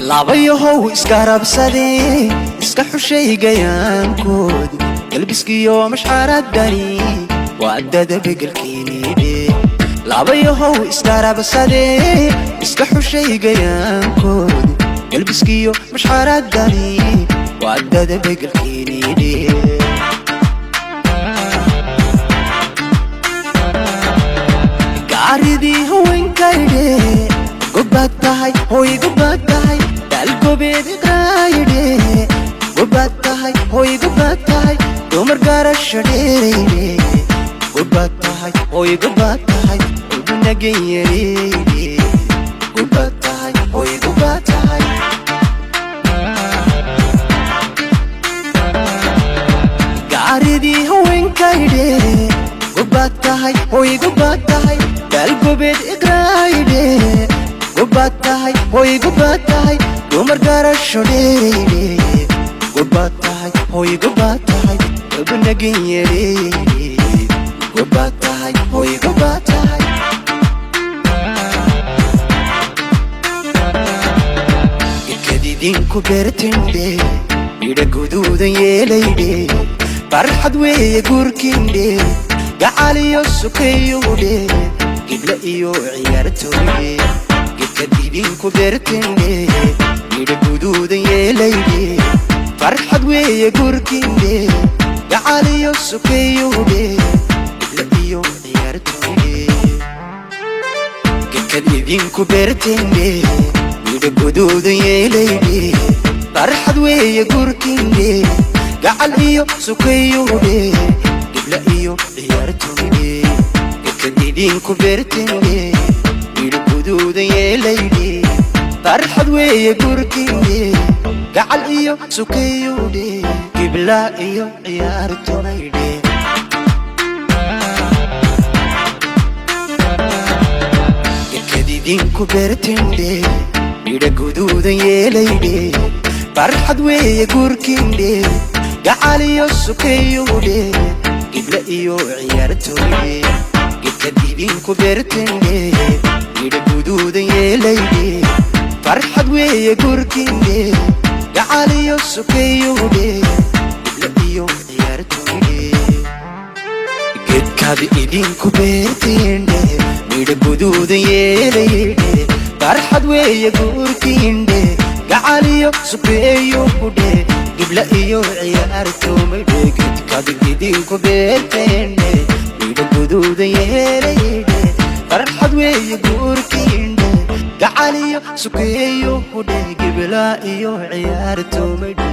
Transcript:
Labayahow iskarabsadee, iska xushay gayaankood, galbiskiyo mashxaradani waa dada begelkiinidhe. Labayahow iskarabsadee, iska xushay gayaankood, galbiskiyo mashxaradani waa dada begelkiinidhe. Gaaridii haweenkaydhe, gobaad tahay, hoy gobaad tahay, daalgobeed iqraayidhe. Gobaad tahay, hoy gobaad tahay, dumar gaarasho dheeraydhe. Gobaad tahay, hoy gobaad tahay, udunaganyareydhe. Gobaad tahay, hoy gobaad tahay. Gaaridii haweenkaydhe, gobaad tahay, hoy gobaad tahay, daalgobeed iqraayidhe. Gobaad tahay, hoy gobaad tahay, dumar gaarasho dheeraydhe. Gobaad tahay, hoy gobaad tahay, gabnaganyareydhe. Gobaad tahay, hoy gobaad tahay. Gedkadidinku beertindhe, midha guduudan yeelaydhe, farxad weeye guurkiindhe, gacaliyo sukayowdhe, gibla iyo ciyaartooydhe. Gedkad idinku beertindhe, midha guduudan yeelaydhe, farxad weeye guurkiindhe, gacaliyo sukayowdhe, gibla iyo ciyaartooydhe. Gedkad idinku beertindhe, midha guduudan yeelaydhe, farxad weeye guurkiindhe, gacal iyo sukayowdhe, gibla iyo ciyaartooydhe. Gedkad idinku beertindhe, midha guduudan yeelaydhe, farxad weeye guurkiindhe, gacal iyo sukayowdhe, gibla iyo ciyaartooydhe. Gedkad idinku beertindhe, midha guduudan yeelaydhe, farxad weeye guurkiindhe, gacal iyo sukayowdhe, gibla iyo ciyaartooydhe. Gedkad idinku beertindhe, midha guduudan yeelaydhe, farxad weeye guurkiindhe, gacal iyo sukayowdhe, gibla iyo ciyaartooydhe. Gedkaad idinku beertiindhe, midha guduudan yeelaydhe, farxad weeye guurkiindhe, gacal iyo sukeeyowdhe, gibla iyo ciyaartoomaydhe. Gedkaad idinku beerteendhe, midha guduudan yeelaydhe, farxad weeye guurkiindhe, gacal iyo sukeeyowdhe, gibla iyo ciyaartoomaydhe.